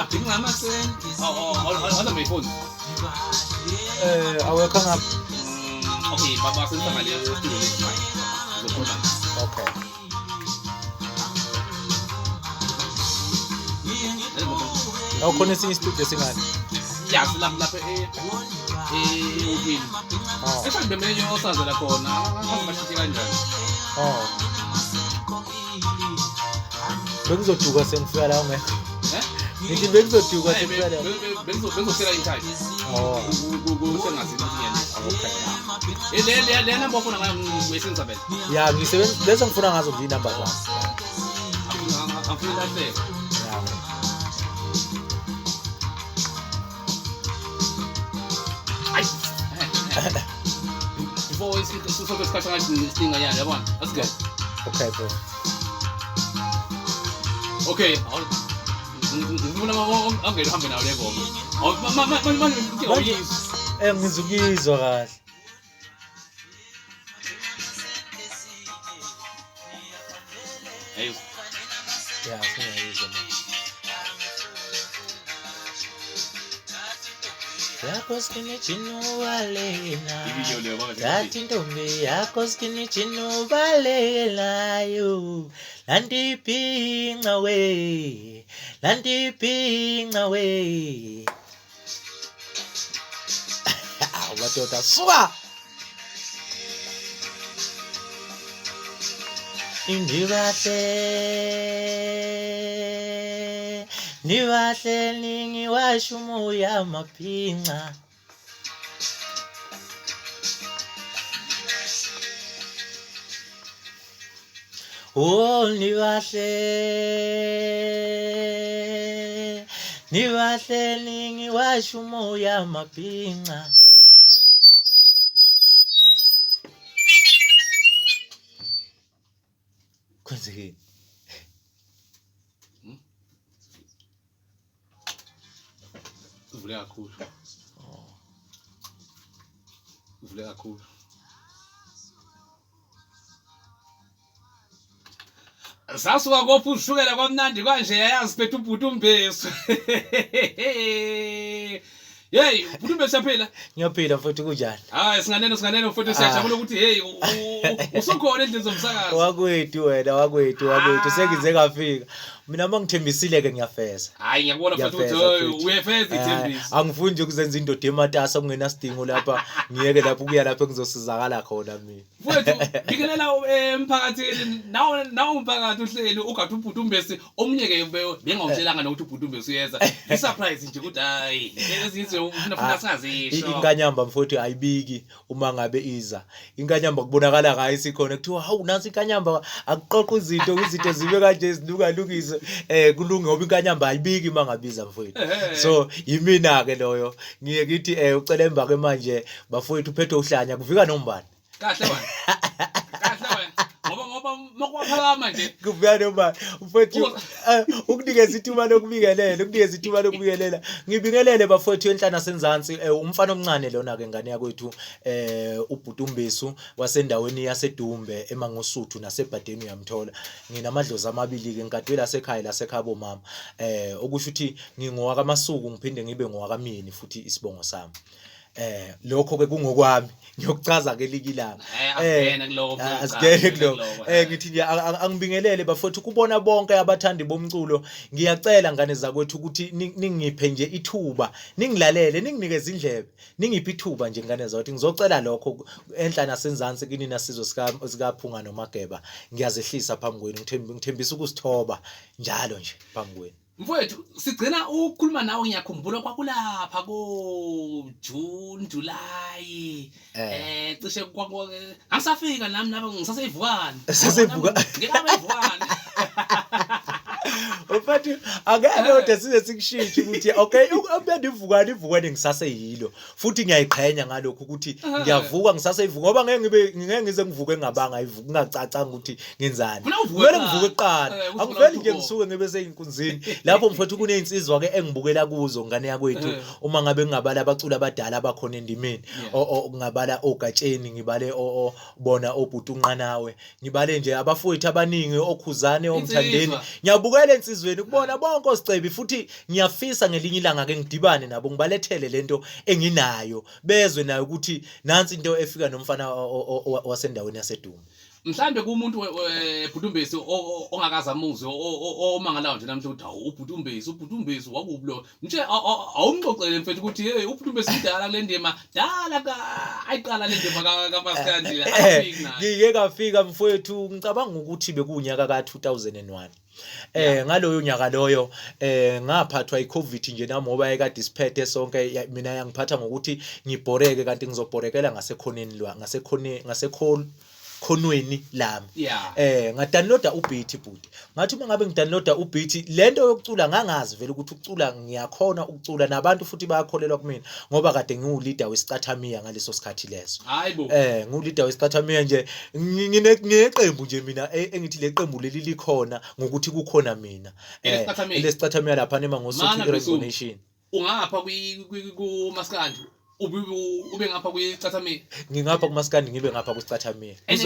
Amabhinqa amasenti. Oh, ngeyifoni. Awekho ngapha. Okay, baba sengale studio lesi. Ngizokhuluma. Okay. Awukhona esinye istudio esingani? Ya, silapha lapha e Oh. Actually bemele osazela khona. Angazi bashintshe kanjani. Oh. Bekuzoduka sengifika la ungekho. Eh? Ngithi bekuzoduka sengifika la. Bengizofika in time. Oh. Kusengazini ukuthi ngiyalisa. Okay. Le number ofuna ngayo ngiyisebenzisa vele. Ya, ngisebenza lezo ngifuna ngazo nje inamba zami. Angifuni ilahleke. Ya. Ayi. Before isonke isikhathi ngathi sininga yana yabona. That's good. Okay, bro. Okay. Ngifuna angene uhambe nayo le ngoma. Manje Manje- awuyizwa. Ngizukizwa kahle. Hey. Ya, singayizwa manje. Yakho skinny chinubalena. Ivideo leyo baba. Thatha intombi yakho skinny chinubalelayo. Nandibhinca we. Nandibhinca we. Awu madoda suka. Indibahle nibahle ningiwasha umoya maphinca. Oh nibahle nibahle ningiwasha umoya maphinca. Kwenzekeni? Uvule kakhulu. Uvule kakhulu. Sasuka kopha ushukela kwamnandi kanje yayazi phethe ubhuti umbesu. Hey, ubhuti umbesu yaphila. Ngiyaphila mfowethu, kunjani? Hayi, singaneno singaneno mfowethu, siyajabula ukuthi hey usukhona endlini zomsakazo. Wakwethu wena, wakwethu, wakwethu, sengize ngafika. Mina uma ngithembisile ke ngiyafeza. Hayi, ngiyakubona mfowethu ukuthi Ngiyafeza, hey, mfowethu. uyefeza ithembiso. Angifuni nje ukuzenza indoda ematasa kungenasidingo lapha, ngiyeke lapho ukuya lapho engizosizakala khona mina. Mfowethu, bikelela emphakathini, nawe nawe umphakathi uhleli ugade ubhuti umbesi, omunye ke bengawutshelanga nokuthi ubhuti umbesi uyeza. I-surprise nje ukuthi hayi, ezinye izinto ufuna funa singazisho. Inkanyamba mfowethu ayibiki uma ngabe iza. Inkanyamba kubonakala ngayo isikhona, kuthiwa hawu nansi inkanyamba, akuqoqwa izinto, izinto zibe kanje zilungalungise, kulunge ngoba inkanyamba ayibiki uma ngabe iza mfowethu. So yimina ke loyo. Ngiye ngithi ucela emva ke manje bafowethu uphethe uhlanya kuvika nombani. Kahle wena. Kahle wena. Ngoba makwaphakama nje. Kuvika nombani. Mfowethu ukunikeza ithuba lokubingelela, ukunikeza ithuba lokubingelela. Ngibingelele bafowethu enhlana senzansi, umfana omncane lona ke ngane yakwethu, ubhuti Umbesu wasendaweni yaseDumbe eMangosuthu naseBhadeni uyamthola. Nginamadlozi amabili ke ngikadwe lasekhaya lasekhaya bomama. Okusho ukuthi ngingowakaMasuku ngiphinde ngibe ngowakamyeni futhi isibongo sami. Lokho ke kungokwami, ngiyokuchaza ke elinye ilanga. Asingene kuloko, Asingene kuloko. kuloko. Ngithi nje angibingelele bafowethu kubona bonke abathandi bomculo. Ngiyacela ngane zakwethu ukuthi ningiphe nje ithuba, ningilalele, ninginikeze indlebe, ningiphe ithuba nje ngane zakwethu. Ngizocela lokho enhla nasenzansi kinina sizwe sikaPhunga noMageba. Ngiyazehlisa phambi kwenu, ngithembisa ukusithoba njalo nje phambi kwenu. Mfowethu, sigcina ukukhuluma nawe ngiyakhumbula kwakulapha ko June, July. Cishe kwaku angisafika nami lapha ngisaseyivukane. Saseyivukane. Ngikabevukane. Mfethu, angeke kodwa size sikushintshe ukuthi okay, umntwana ivukane, ivukane ngisaseyilo. Futhi ngiyayiqhenya ngalokho ukuthi ngiyavuka ngisaseyivuka ngoba ngeke ngibe ngeke ngize ngivuke ngingabanga ivuka kungacacanga ukuthi ngenzani. Funa uvuke Kumele kuqala. ngivuke kuqala. Ukuthi Angiveli ufuna nje uvuka. ngisuke ngibe seyinkunzini. Lapho mfethu kunezinsizwa ke engibukela kuzo ngane yakwethu uma ngabe ngingabala abaculi abadala abakhona endimeni. Ngingabala oGatsheni, ngibale bona obhuti uNqanawe, ngibale nje abafowethu abaningi oKhuzane, oMthandeni. Insizwa. Ngiyabukela insizwa. esizweni kubona bonke osicebi futhi ngiyafisa ngelinye ilanga ke ngidibane nabo ngibalethele lento enginayo bezwe nayo ukuthi nansi into efika nomfana wasendaweni yaseDuma. Mhlambe kumuntu Bhutumbesi ongakaze amuzwe omangalayo nje namhla ukuthi hawu uBhutumbesi uBhutumbesi wakuphi lo mtshe awumxoxele mfethu ukuthi hey uBhutumbesi mdala kule ndima dala ka ayiqala le ndima kaMaskandi akafiki naye. Ngike ngafika mfowethu ngicabanga ukuthi bekuwunyaka ka-2001. Ngaloyo nyaka loyo ngaphathwa iCovid nje nami ngoba yayikade isiphethe sonke mina yangiphatha ngokuthi ngibhoreke kanti ngizobhorekela ngasekhoneni lwa ngasekhoneni ngasekhon khonweni lami. Ngadownloada ubeat bhuti. Ngathi uma ngabe ngidownloada ubeat lento yokucula ngangazi vele ukuthi ukucula ngiyakhona ukucula nabantu futhi bayakholelwa kumina ngoba kade ngiwuleader wesicathamiya ngaleso sikhathi leso. Hayibo. Ngiwuleader wesicathamiya nje ngineqembu nje mina engithi leqembu leli likhona ngokuthi kukhona mina. Elesicathamiya lapha eMangosuthu iRainbow Nation. Ungapha kumaskandi ube ngapha kwicathamiya. Ngingapha kumaskandi ngibe ngapha kwisicathamiya. And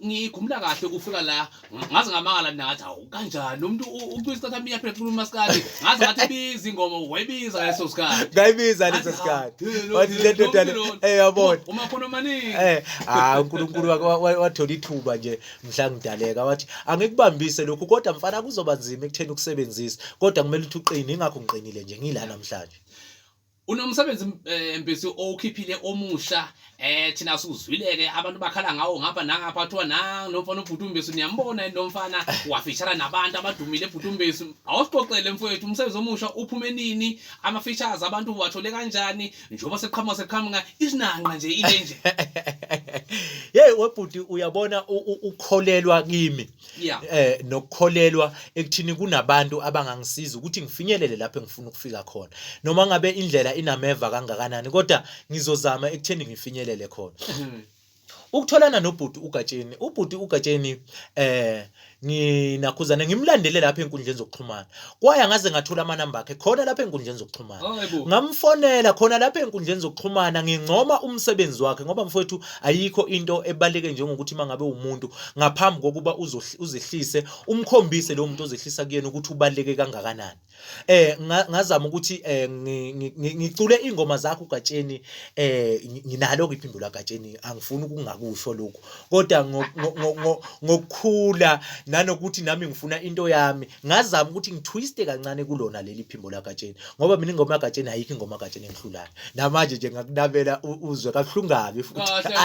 ngikhumbula kahle ufika la ngaze ngamangala nathi awu kanjani umuntu ucula isicathamiya phela ucula umaskandi ngaze ngathi biza ingoma wayibiza ngaleso sikhathi. Ngayibiza leso sikhathi. Wathi le ndoda le yabona. Umakhono amaningi. Ah uNkulunkulu wathola ithuba nje mhla ngidaleka wathi angikubambise lokhu kodwa mfana kuzoba nzima ekutheni ukusebenzisa kodwa kumele ukuthi uqine ingakho ngiqinile nje ngila namhlanje. Unomsebenzi Mbisi owukhiphile omusha thina suzwileke abantu bakhala ngawo ngapha nangapha kuthiwa na lo mfana uBhutumbisi niyambona lo mfana wafishana nabantu abadumile eBhutumbisi awusixoxele mfowethu umsebenzi omusha uphume nini ama features abantu wathole kanjani njengoba seqhamuka seqhamuka isinanqa nje ile nje. Hey webhuti uyabona ukholelwa kimi. Nokukholelwa ekuthini kunabantu abangangisiza ukuthi ngifinyelele lapho engifuna ukufika khona. Noma ngabe indlela inameva kangakanani kodwa ngizozama ekutheni ngifinyelele khona. Ukutholana nobhuti uGatsheni, ubhuti uGatsheni nginakhuzana ngimlandele lapha enkundleni zokuxhumana. Kwaya ngaze ngathola amanamba akhe khona lapha enkundleni zokuxhumana. Ngamfonela khona lapha enkundleni zokuxhumana ngincoma umsebenzi wakhe ngoba mfowethu ayikho into ebaluleke njengokuthi mangabe umuntu ngaphambi kokuba uzehlise umkhombise lowo muntu ozehlisa kuyena ukuthi ubaluleke kangakanani. Ngazama ukuthi ngicule ingoma zakho uGatsheni nginalo iphimbo laGatsheni angifuni ukungakusho lokhu kodwa ngokukhula nanokuthi nami ngifuna into yami ngazama ukuthi ngitwiste kancane kulona leli phimbo laGatsheni ngoba mina ingoma kaGatsheni ayikho ingoma kaGatsheni engihlulayo namanje nje ngakunabela uzwe kabuhlungu kabi futhi. Kahle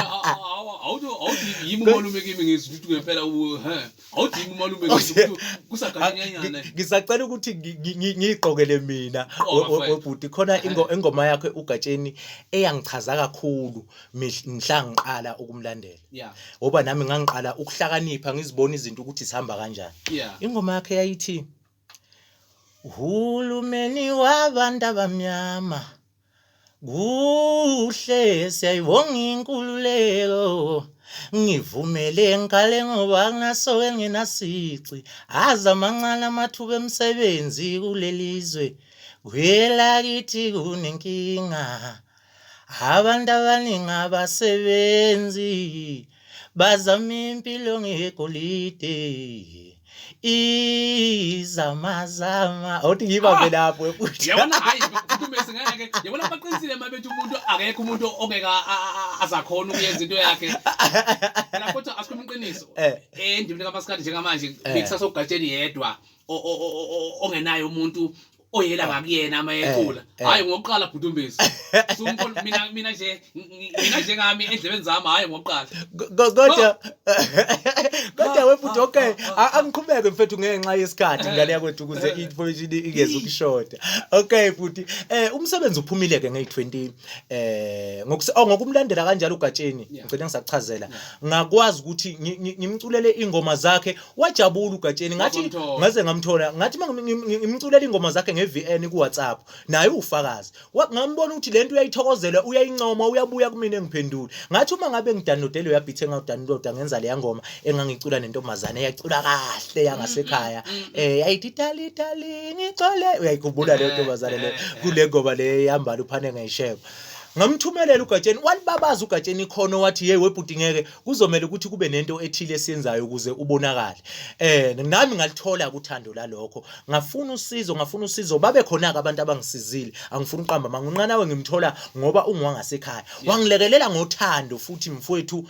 awuthi yimi umalume kimi ngizwe ukuthi ngempela he awudingi umalume ukuthi kusaganyanyana. Ngisacela ukuthi ngiyiqokele mina webhuti khona ingoma yakhe uGatsheni eyangichaza kakhulu mhla ngiqala ukumlandela. Ngoba nami ngangiqala ukuhlakanipha ngizibona izinto ukuthi zihamba kanjani. Ingoma yakhe yayithi Uhulumeni wabantu abamnyama Kuhle siyayibonga inkululeko ngivumele ngikhale ngoba ngasoke nginasici aze amancane amathuba emisebenzi kulelizwe kwelakithi kunenkinga abantu abaningi abasebenzi Bazama impilo ngegolide izamazama awuthi ngiyibambe lapho futhi yabona hayi uMessi ngeke yabona baqinisile mabethi umuntu akekho umuntu ongeke azakhona ukuyenza into yakhe phela kodwa asikhuluma iqiniso endimini kaMaskandi njengamanje bekusasa uGatsheni yedwa ongenaye umuntu oyela ngakuyena ama ecula hayi ngokuqala bhutumbisi mina mina nje mina njengami endlebeni zami hayi ngokuqala kodwa kodwa webhuti okay angiqhubeke mfethu ngenxa yesikhathi ngane yakwethu ukuze information ingeze ukushoda okay bhuti umsebenzi uphumile ke ngey20 ngokumlandela kanjalo uGatsheni ngicela ngisakuchazela ngakwazi ukuthi ngimculele ingoma zakhe Wajabula uGatsheni ngathi ngaze ngamthola ngathi ngimculela ingoma zakhe nge-VN ku-WhatsApp naye uwufakazi. Ngambona ukuthi lento uyayithokozela uyayincoma uyabuya kumina engiphendule. Ngathi uma ngabe ngidownloade leya beat engawudownloada ngenza leya ngoma engangicula nentombazane eyacula kahle yangasekhaya. Yayithi dali dali ngixole uyayikhumbula leyo ntombazane le kule ngoma le ehamba uphane ngeyishebo. Ngamthumelela uGatsheni, walibabaza uGatsheni ikhono wathi hey webhuti ngeke kuzomela ukuthi kube nento ethile esiyenzayo ukuze ubonakale. Nami ngalithola uthando lalokho. Ngafuna usizo, ngafuna usizo babe khona ke abantu abangisizile. Angifuni uqamba manga unqanawe ngimthola ngoba ungowangasekhaya. Wangilekelela ngothando futhi mfowethu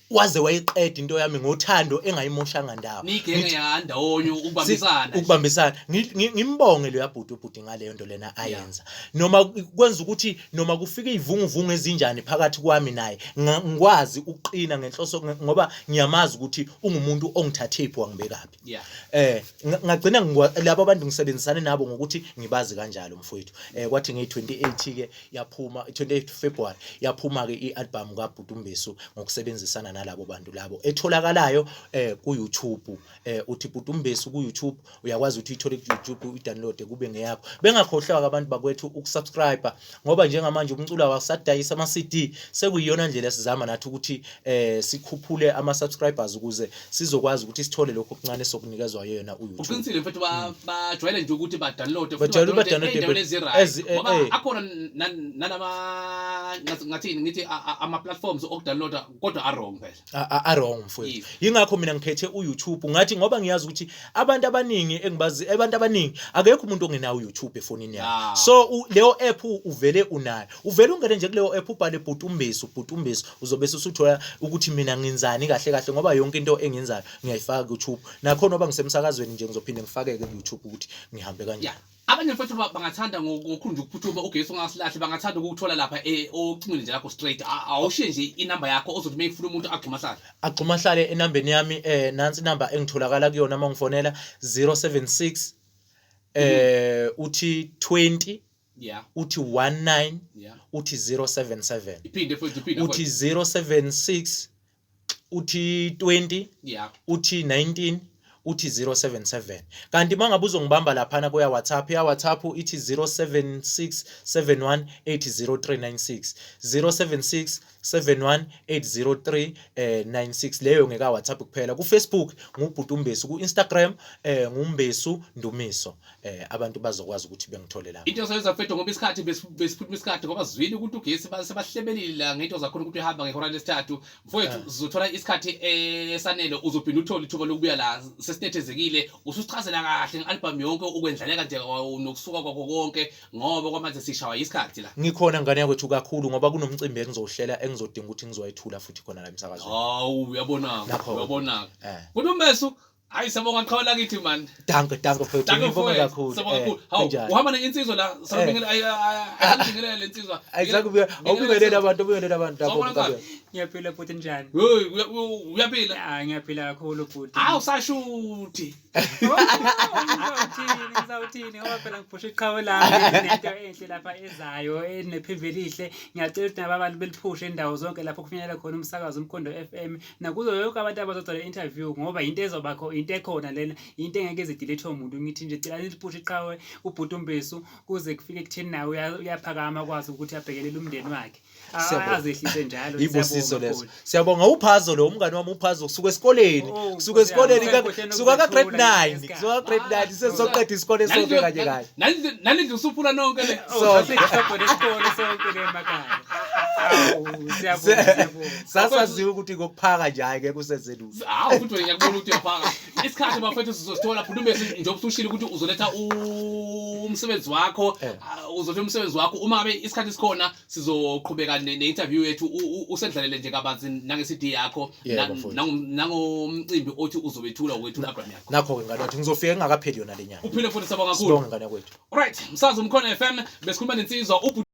waze wayiqeda into yami ngothando engayimoshanga ndawo. Nigenge yandawonye ukubambisana. Ukubambisana. Ngimbonge lo yabhuti ubhuti ngaleyo nto lena ayenza. Noma kwenza ukuthi noma kufika izivunguvungu ezinjani phakathi kwami naye ngikwazi ukuqina ngenhloso ngoba ngiyamazi ukuthi ungumuntu ongithathephi wangibekaphi. Yeah. Ngagcina labo abantu ngisebenzisane nabo ngokuthi ngibazi kanjalo mfowethu. Kwathi nge-28 ke yaphuma 28 February yaphuma ke i-album kaBhuti Mbesu ngokusebenzisana nalabo bantu labo etholakalayo ku YouTube. Uthi Bhuti Mbesu ku YouTube uyakwazi ukuthi uyithole ku YouTube uyidownload kube ngeyakho. Bengakhohlwa abantu bakwethu ukusubscribe ngoba njengamanje umculo awusadayisa ama CD sekuyiyona ndlela sizama nathi ukuthi sikhuphule ama subscribers ukuze sizokwazi ukuthi sithole lokho okuncane sokunikezwa yena uYouTube. Uqinisile mfethu bajwayele nje ukuthi ba download futhi Bajwayele ba download ba-download endaweni ezi-right ngoba akhona nalama ngathini ngithi ama platforms okudownloada kodwa a wrong phela. A wrong mfowethu. Yingakho mina ngikhethe uYouTube ngathi ngoba ngiyazi ukuthi abantu abaningi engibazi abantu abaningi akekho umuntu ongenawo uYouTube efonini yakhe. So leyo app uvele unayo. Uvele ungene nje kuleyo app ubhale Bhuti Umbesu, Bhuti Umbesu uzobe usuthola ukuthi mina ngenzani kahle kahle ngoba yonke into engiyenzayo ngiyayifaka ku-YouTube. Nakhona ngoba ngisemsakazweni nje ngizophinde ngifake-ke ku-YouTube ukuthi ngihambe kanjani. Yeah. Abanye mfethu bangathanda ngokukhulu nje ukuphuthuma ugesi ungasilahli bangathanda ukukuthola lapha ocingweni nje lakho straight. Awushiye nje inamba yakho ozothi uma efuna umuntu agxuma ahlale. Agxuma ahlale enambeni yami nansi inamba engitholakala kuyona uma ngifonela 076 uthi 20 uthi 19 uthi 077 Iphinde futhi iphinde uthi 076 uthi 20 uthi 19 uthi 077 kanti mangabe uzongibamba laphana kuya WhatsApp ya WhatsApp ithi 0767180396 07671803 96 leyo ngeka WhatsApp kuphela. Ku Facebook ngubhuti uMbesu, ku Instagram nguMbesu Ndumiso. Abantu bazokwazi ukuthi bengithole lapho. Into soyenza mfethu ngoba isikhathi besiphuthuma isikhathi ngoba sizwile ukuthi ugesi sebahlebelile la ngento zakhona ukuthi uhamba ngehora lesithathu. Mfowethu sizothola isikhathi esanele uzophinda uthole ithuba lokubuya la sesinethezekile ususichazela kahle nge-album yonke ukwendlaleka nje nokusuka kwakho konke ngoba kwamanje sishawa isikhathi la. Ngikhona ngane yakwethu kakhulu ngoba kunomcimbi engizowuhlela engizodinga ukuthi ngizowethula futhi khona la emsakazweni. Hawu uyabona uyabona. Kodwa Mbesu Hayi siyabonga qhawe lakithi man. Danko danko mfowethu Danko ngibonga mfowethu. kakhulu. Siyabonga kakhulu. Hawu uhamba nenye insizwa la salubingela ayisabingelele le nsizwa. Ayisakubika awubingelele abantu ubingelele abantu lapho Sawubona mkabe. Ngiyaphila bhuti njani? Hey uyaphila. Ah ngiyaphila kakhulu bhuti. Hawu sashuthi. Ngizawuthini ngizawuthini ngoba phela ngiphusha iqhawe lami nento enhle lapha ezayo enephimbo elihle. Ngiyacela ukuthi nabo abantu beliphushe indawo zonke lapho kufinyelela khona umsakazo uMkhondo FM nakuzo yonke abantu abazothola i-interview ngoba into ezobakho into ekhona lena into engeke ize delete umuntu. Ngithi nje cela niliphushe iqhawe ubhuti uMbesu kuze kufike ekutheni nawe uyaphakama akwazi ukuthi abhekelele umndeni wakhe. Siyabonga. Azehlise njalo. Ibusiso Siyabonga leso. kakhulu. Siyabonga uphazo lo umngane wami uphazo kusuka esikoleni. Oh, Kusuka esikoleni Nkosi yami. kusuka ka grade Ukuthula 9. ngesikhathi. Kusuka grade 9 sesoqeda isikole sonke kanye kanye. Nalindlu usuphula nonke le. Oh, Sonke. sasihlobo lesikole sonke le emakhaya. Awu, siyabonga, siyabonga. Sasaziwa ukuthi ngokuphaka nje hayi ngeke usenze lutho. Hawu futhi wena ngiyakubona ukuthi uyaphaka. Isikhathi bafethu sizosithola bhuti Mbesu njengoba usushilo ukuthi uzoletha umsebenzi wakho, uzoletha umsebenzi wakho uma ngabe isikhathi sikhona sizoqhubeka ne-interview yethu usendlalele nje kabanzi nange-CD yakho Yebo, mfowethu. nangomcimbi othi uzobethula ukwethula i-album yakho. Nakho-ke ngane wathi ngizofika ingakapheli yona le nyanga. Uphile futhi sabonga kakhulu. Sibonge ngane kwethu. Right, msazi Umkhono FM besikhuluma nensizwa ubhuti